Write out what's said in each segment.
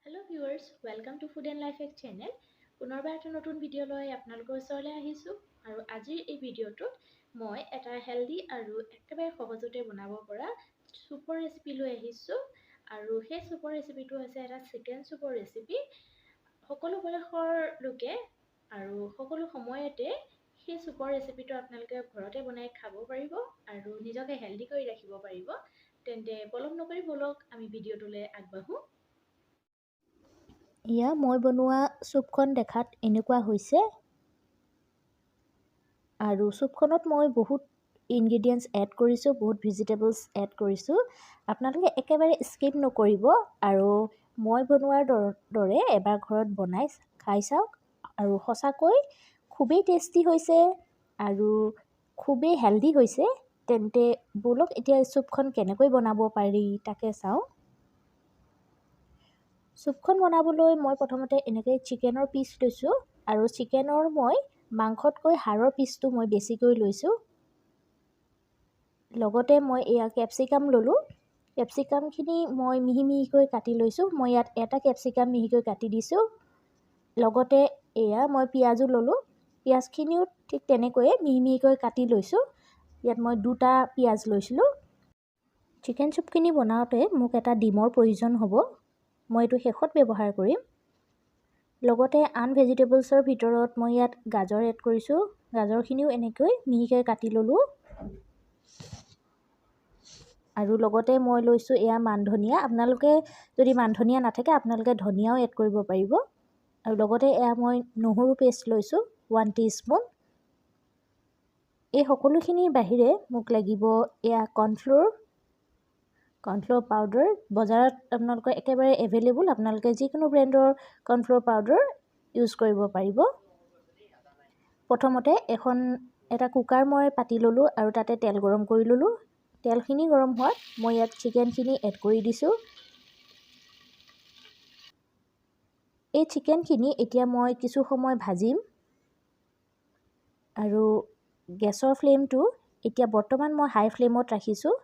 Hello viewers, welcome to Food and Life Hack channel. পুনৰবাৰ এটা নতুন ভিডিঅ' লৈ আপোনালোকৰ ওচৰলৈ আহিছোঁ আৰু আজিৰ এই ভিডিঅ'টোত মই এটা হেল্ডি আৰু একেবাৰে সহজতে বনাব পৰা চুপৰ ৰেচিপি লৈ আহিছোঁ। আৰু সেই চুপৰ ৰেচিপিটো হৈছে এটা চিকেন চুপৰ ৰেচিপি। সকলো বয়সৰ লোকে আৰু সকলো সময়তে সেই চুপৰ ৰেচিপিটো আপোনালোকে ঘৰতে বনাই খাব পাৰিব আৰু নিজকে হেল্ডি কৰি ৰাখিব পাৰিব। তেন্তে পলম নকৰি ব'লক আমি ভিডিঅ'টোলৈ আগবাঢ়োঁ। এয়া মই বনোৱা চুপখন দেখাত এনেকুৱা হৈছে আৰু চুপখনত মই বহুত ইনগ্ৰেডিয়েণ্টছ এড কৰিছোঁ, বহুত ভেজিটেবলছ এড কৰিছোঁ। আপোনালোকে একেবাৰে স্কিপ নকৰিব আৰু মই বনোৱাৰ দৰে এবাৰ ঘৰত বনাই খাই চাওক। আৰু সঁচাকৈ খুবেই টেষ্টি হৈছে আৰু খুবেই হেল্ডি হৈছে। তেন্তে ব'লক এতিয়া চুপখন কেনেকৈ বনাব পাৰি তাকে চাওঁ। চুপখন বনাবলৈ মই প্ৰথমতে এনেকৈ চিকেনৰ পিচ লৈছোঁ আৰু চিকেনৰ মই মাংসতকৈ হাড়ৰ পিচটো মই বেছিকৈ লৈছোঁ। লগতে মই এয়া কেপচিকাম ল'লোঁ। কেপচিকামখিনি মই মিহি মিহিকৈ কাটি লৈছোঁ। মই ইয়াত এটা কেপচিকাম মিহিকৈ কাটি দিছোঁ। লগতে এয়া মই পিঁয়াজো ল'লোঁ। পিঁয়াজখিনিও ঠিক তেনেকৈয়ে মিহি মিহিকৈ কাটি লৈছোঁ। ইয়াত মই দুটা পিঁয়াজ লৈছিলোঁ। চিকেন চুপখিনি বনাওঁতে মোক এটা ডিমৰ প্ৰয়োজন হ'ব, মই এইটো শেষত ব্যৱহাৰ কৰিম। লগতে আন ভেজিটেবলছৰ ভিতৰত মই ইয়াত গাজৰ এড কৰিছোঁ। গাজৰখিনিও এনেকৈ মিহিকৈ কাটি ল'লোঁ। আৰু লগতে মই লৈছোঁ এয়া মান ধনিয়া। আপোনালোকে যদি মান ধনিয়া নাথাকে আপোনালোকে ধনিয়াও এড কৰিব পাৰিব। আৰু লগতে এয়া মই নহৰু পেষ্ট লৈছোঁ 1 টিস্পুন। এই সকলোখিনিৰ বাহিৰে মোক লাগিব এয়া কৰ্ণফ্ল'ৰ, কৰ্ণফ্ল'ৰ পাউডাৰ। বজাৰত আপোনালোকৰ একেবাৰে এভেইলেবল, আপোনালোকে যিকোনো ব্ৰেণ্ডৰ কৰ্ণফ্ল'ৰ পাউডাৰ ইউজ কৰিব পাৰিব। প্ৰথমতে এটা কুকাৰ মই পাতি ল'লোঁ আৰু তাতে তেল গৰম কৰি ল'লোঁ। তেলখিনি গৰম হোৱাত মই ইয়াত চিকেনখিনি এড কৰি দিছোঁ। এই চিকেনখিনি এতিয়া মই কিছু সময় ভাজিম। আৰু গেছৰ ফ্লেমটো এতিয়া বৰ্তমান মই হাই ফ্লেমত ৰাখিছোঁ।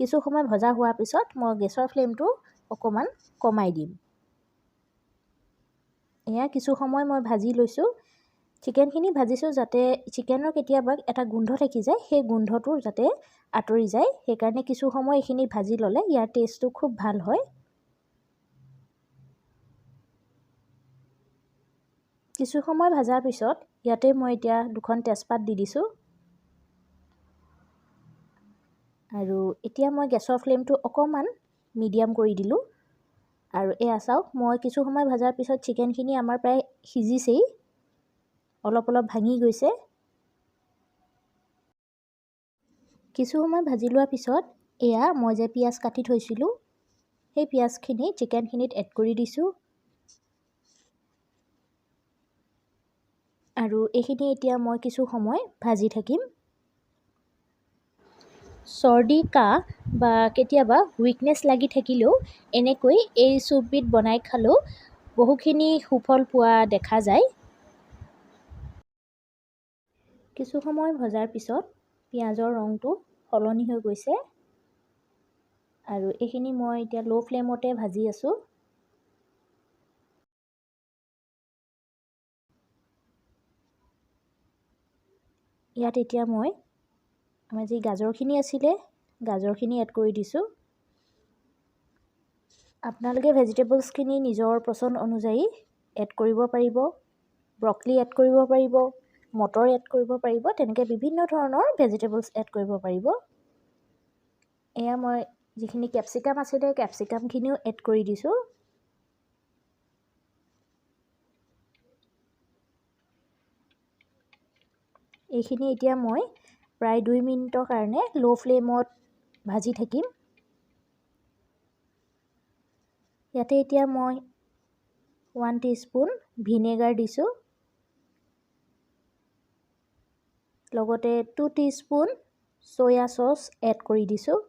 কিছু সময় ভজা হোৱাৰ পিছত মই গেছৰ ফ্লেমটো অকণমান কমাই দিম। এয়া কিছু সময় মই ভাজি লৈছোঁ। চিকেনখিনি ভাজিছোঁ যাতে চিকেনৰ কেতিয়াবা এটা গোন্ধ থাকি যায়, সেই গোন্ধটো যাতে আঁতৰি যায়, সেইকাৰণে কিছু সময় এইখিনি ভাজি ল'লে ইয়াৰ টেষ্টটো খুব ভাল হয়। কিছু সময় ভজাৰ পিছত ইয়াতে মই এতিয়া দুখন তেজপাত দি দিছোঁ। আৰু এতিয়া মই গেছৰ ফ্লেমটো অকণমান মিডিয়াম কৰি দিলোঁ। আৰু এয়া চাওক, মই কিছু সময় ভজাৰ পিছত চিকেনখিনি আমাৰ প্ৰায় সিজিছেই, অলপ অলপ ভাঙি গৈছে। কিছু সময় ভাজি লোৱাৰ পিছত এয়া মই যে পিঁয়াজ কাটি থৈছিলোঁ সেই পিঁয়াজখিনি চিকেনখিনিত এড কৰি দিছোঁ। আৰু এইখিনি এতিয়া মই কিছু সময় ভাজি থাকিম। চৰ্দি কাহ বা কেতিয়াবা উইকনেছ লাগি থাকিলেও এনেকৈ এই চুপবিধ বনাই খালেও বহুখিনি সুফল পোৱা দেখা যায়। কিছু সময় ভজাৰ পিছত পিঁয়াজৰ ৰংটো সলনি হৈ গৈছে আৰু এইখিনি মই এতিয়া ল' ফ্লেমতে ভাজি আছোঁ। ইয়াত এতিয়া মই আমাৰ যি গাজৰখিনি আছিলে গাজৰখিনি এড কৰি দিছোঁ। আপোনালোকে ভেজিটেবলছখিনি নিজৰ পচন্দ অনুযায়ী এড কৰিব পাৰিব। ব্ৰকলি এড কৰিব পাৰিব, মটৰ এড কৰিব পাৰিব, তেনেকৈ বিভিন্ন ধৰণৰ ভেজিটেবলছ এড কৰিব পাৰিব। এয়া মই যিখিনি কেপচিকাম আছিলে কেপচিকামখিনিও এড কৰি দিছোঁ। এইখিনি এতিয়া মই প্ৰায় 2 মিনিটৰ কাৰণে ল' ফ্লেমত ভাজি থাকিম। ইয়াতে এতিয়া মই 1 টিস্পুন ভিনেগাৰ দিছোঁ, লগতে 2 টিস্পুন ছয়া চচ এড কৰি দিছোঁ।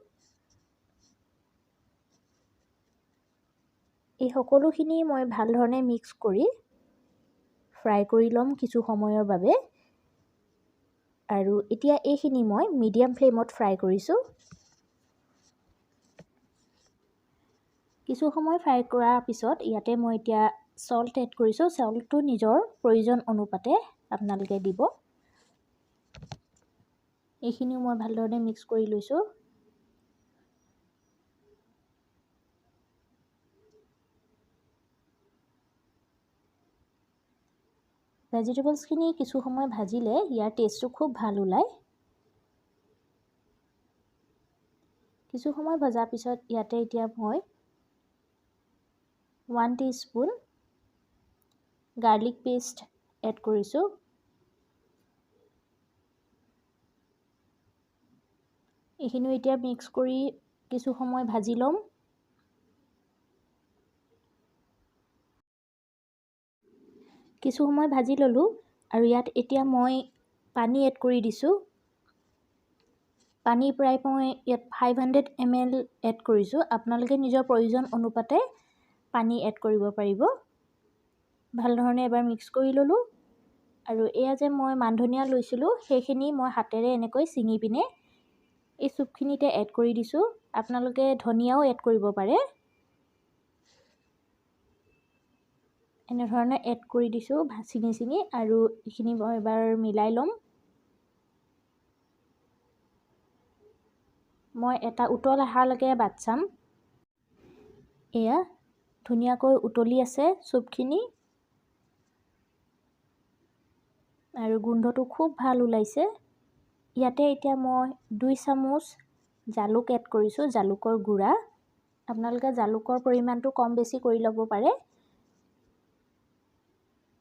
এই সকলোখিনি মই ভাল ধৰণে মিক্স কৰি ফ্ৰাই কৰি ল'ম কিছু সময়ৰ বাবে। আৰু এতিয়া এইখিনি মই মিডিয়াম ফ্লেমত ফ্ৰাই কৰিছোঁ। কিছু সময় ফ্ৰাই কৰাৰ পিছত ইয়াতে মই এতিয়া চল্ট এড কৰিছোঁ। চল্টটো নিজৰ প্ৰয়োজন অনুপাতে আপোনালোকে দিব। এইখিনিও মই ভালধৰণে মিক্স কৰি লৈছোঁ। ভেজিটেবলছখিনি কিছু সময় ভাজিলে ইয়াৰ টেষ্টটো খুব ভাল ওলায়। কিছু সময় ভজাৰ পিছত ইয়াতে এতিয়া মই 1 teaspoon garlic paste add কৰিছোঁ। এইখিনিও এতিয়া মিক্স কৰি কিছু সময় ভাজি ল'ম। কিছু সময় ভাজি ল'লোঁ আৰু ইয়াত এতিয়া মই পানী এড কৰি দিছোঁ। পানী প্ৰায় মই ইয়াত 500 ml add কৰিছোঁ। আপোনালোকে নিজৰ প্ৰয়োজন অনুপাতে পানী এড কৰিব পাৰিব। ভালধৰণে এবাৰ মিক্স কৰি ল'লোঁ। আৰু এয়া যে মই মানধনিয়া লৈছিলোঁ সেইখিনি মই হাতেৰে এনেকৈ ছিঙি পিনে এই চুপখিনিতে এড কৰি দিছোঁ। আপোনালোকে ধনিয়াও এড কৰিব পাৰে। এনেধৰণে এড কৰি দিছোঁ ছিঙি ছিঙি। আৰু এইখিনি মই এবাৰ মিলাই ল'ম। মই এটা উতল অহালৈকে বাট চাম। এয়া ধুনীয়াকৈ উতলি আছে চুপখিনি আৰু গোন্ধটো খুব ভাল ওলাইছে। ইয়াতে এতিয়া মই 2 চামুচ জালুক এড কৰিছোঁ, জালুকৰ গুড়া। আপোনালোকে জালুকৰ পৰিমাণটো কম বেছি কৰি ল'ব পাৰে।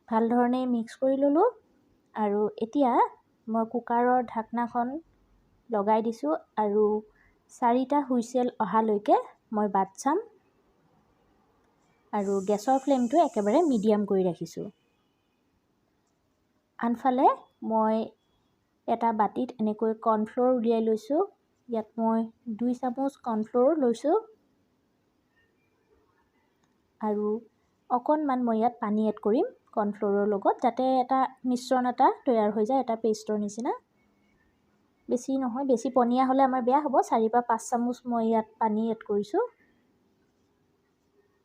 ভালধৰণে মিক্স কৰি ল'লোঁ। আৰু এতিয়া মই কুকাৰৰ ঢাকনাখন লগাই দিছোঁ আৰু 4টা হুইচেল অহালৈকে মই বাট চাম। আৰু গেছৰ ফ্লেমটো একেবাৰে মিডিয়াম কৰি ৰাখিছোঁ। আনফালে মই এটা বাতিত এনেকৈ কৰ্ণফ্ল'ৰ উলিয়াই লৈছোঁ। ইয়াত মই 2 চামুচ কৰ্ণফ্ল'ৰ লৈছোঁ আৰু অকণমান মই ইয়াত পানী এড কৰিম কৰ্ণফ্ল'ৰৰ লগত, যাতে এটা মিশ্ৰণ এটা তৈয়াৰ হৈ যায়, এটা পেষ্টৰ নিচিনা। বেছি নহয়, বেছি পনীয়া হ'লে আমাৰ বেয়া হ'ব। 4 বা 5 চামুচ মই ইয়াত পানী এড কৰিছোঁ।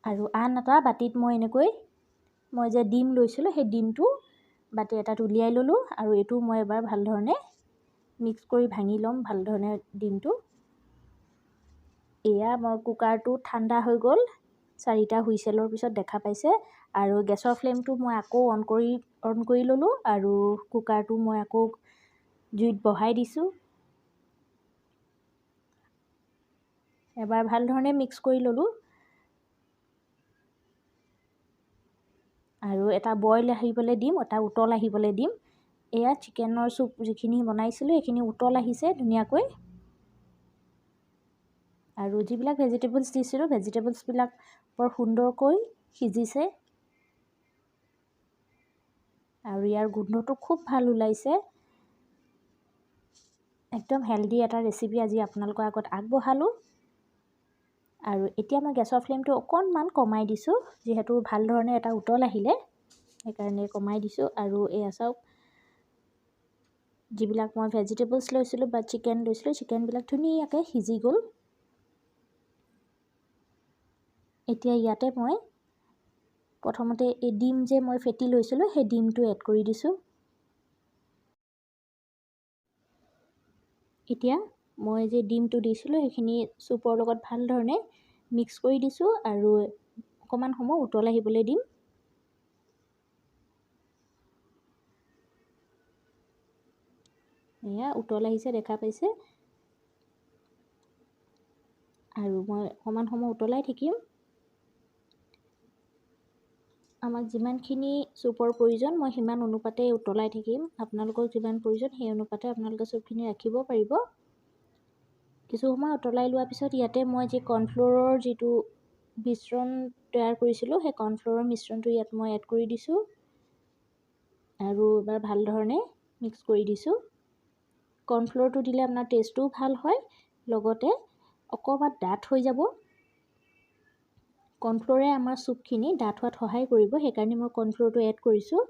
আৰু আন এটা বাতিত মই এনেকৈ মই যে ডিম লৈছিলোঁ সেই ডিমটো বাতি এটাত উলিয়াই ল'লোঁ আৰু এইটো মই এবাৰ ভালধৰণে মিক্স কৰি ভাঙি ল'ম ভালধৰণে ডিমটো। এয়া মই কুকাৰটো ঠাণ্ডা হৈ গ'ল 4টা হুইচেলৰ পিছত দেখা পাইছে। আৰু গেছৰ ফ্লেমটো মই আকৌ অন কৰি ল'লোঁ আৰু কুকাৰটো মই আকৌ জুইত বহাই দিছোঁ। এবাৰ ভালধৰণে মিক্স কৰি ল'লোঁ আৰু এটা বইল আহিবলৈ দিম, এটা উতল আহিবলৈ দিম। এয়া চিকেনৰ চুপ যিখিনি বনাইছিলোঁ এইখিনি উতল আহিছে ধুনীয়াকৈ। আৰু যিবিলাক ভেজিটেবলছ দিছিলোঁ ভেজিটেবলছবিলাক বৰ সুন্দৰকৈ সিজিছে আৰু ইয়াৰ গোন্ধটো খুব ভাল ওলাইছে। একদম হেল্ডি এটা ৰেচিপি আজি আপোনালোকৰ আগত আগবঢ়ালোঁ। আৰু এতিয়া মই গেছৰ ফ্লেমটো অকণমান কমাই দিছোঁ, যিহেতু ভাল ধৰণে এটা উতল আহিলে সেইকাৰণে কমাই দিছোঁ। আৰু এয়া চাওক, যিবিলাক মই ভেজিটেবলছ লৈছিলোঁ বা চিকেন লৈছিলোঁ চিকেনবিলাক ধুনীয়াকৈ সিজি গ'ল। এতিয়া ইয়াতে মই প্ৰথমতে এই ডিম যে মই ফেটি লৈছিলোঁ সেই ডিমটো এড কৰি দিছোঁ। এতিয়া মই যে ডিমটো দিছিলোঁ সেইখিনি চুপৰ লগত ভাল ধৰণে মিক্স কৰি দিছোঁ আৰু অকণমান সময় উতল আহিবলৈ দিম। এয়া উতল আহিছে দেখা পাইছে। আৰু মই অকণমান সময় উতলাই থাকিম। আমাক যিমানখিনি চুপৰ প্ৰয়োজন মই সিমান অনুপাতে উতলাই থাকিম। আপোনালোকক যিমান প্ৰয়োজন সেই অনুপাতে আপোনালোকে চুপখিনি ৰাখিব পাৰিব। কিছু সময় উতলাই লোৱাৰ পিছত ইয়াতে মই যি কৰ্ণফ্ল'ৰৰ যিটো মিশ্ৰণ তৈয়াৰ কৰিছিলোঁ সেই কৰ্ণফ্ল'ৰৰ মিশ্ৰণটো ইয়াত মই এড কৰি দিছোঁ আৰু এবাৰ ভাল ধৰণে মিক্স কৰি দিছোঁ। কৰ্ণফ্ল'ৰটো দিলে আপোনাৰ টেষ্টটোও ভাল হয়, লগতে অকণমান ডাঠ হৈ যাব। কৰ্ণফ্ল'ৰে আমাৰ চুপখিনি ডাঠ হোৱাত সহায় কৰিব, সেইকাৰণে মই কৰ্ণফ্ল'ৰটো এড কৰিছোঁ।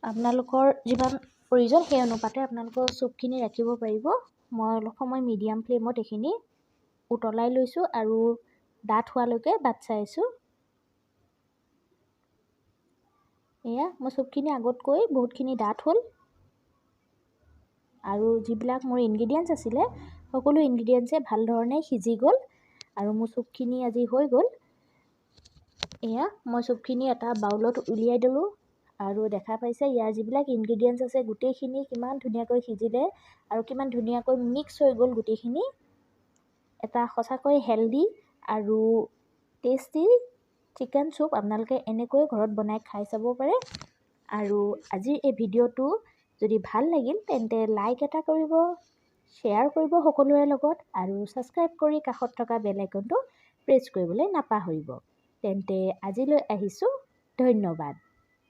আপোনালোকৰ যিমান প্ৰয়োজন সেই অনুপাতে আপোনালোকৰ চুপখিনি ৰাখিব পাৰিব। মই অলপ সময় মিডিয়াম ফ্লেমত এইখিনি উতলাই লৈছোঁ আৰু ডাঠ হোৱালৈকে বাট চাইছোঁ। এয়া মোৰ চুপখিনি আগতকৈ বহুতখিনি ডাঠ হ'ল আৰু যিবিলাক মোৰ ইনগ্ৰিডিয়েণ্টছ আছিলে সকলো ইনগ্ৰিডিয়েণ্টছে ভাল ধৰণে সিজি গ'ল আৰু মোৰ চুপখিনি আজি হৈ গ'ল। এয়া মই চুপখিনি এটা বাউলত উলিয়াই দিলোঁ আৰু দেখা পাইছে ইয়াৰ যিবিলাক ইনগ্ৰিডিয়েণ্টছ আছে গোটেইখিনি কিমান ধুনীয়াকৈ সিজিলে আৰু কিমান ধুনীয়াকৈ মিক্স হৈ গ'ল গোটেইখিনি। এটা সঁচাকৈ হেল্ডি আৰু টেষ্টি চিকেন চুপ আপোনালোকে এনেকৈ ঘৰত বনাই খাই চাব পাৰে। আৰু আজিৰ এই ভিডিঅ'টো যদি ভাল লাগিল তেন্তে লাইক এটা কৰিব, শ্বেয়াৰ কৰিব সকলোৰে লগত আৰু ছাবস্ক্ৰাইব কৰি কাষত থকা বেল আইকনটো প্ৰেছ কৰিবলৈ নাপাহৰিব। তেন্তে আজিলৈ আহিছোঁ, ধন্যবাদ।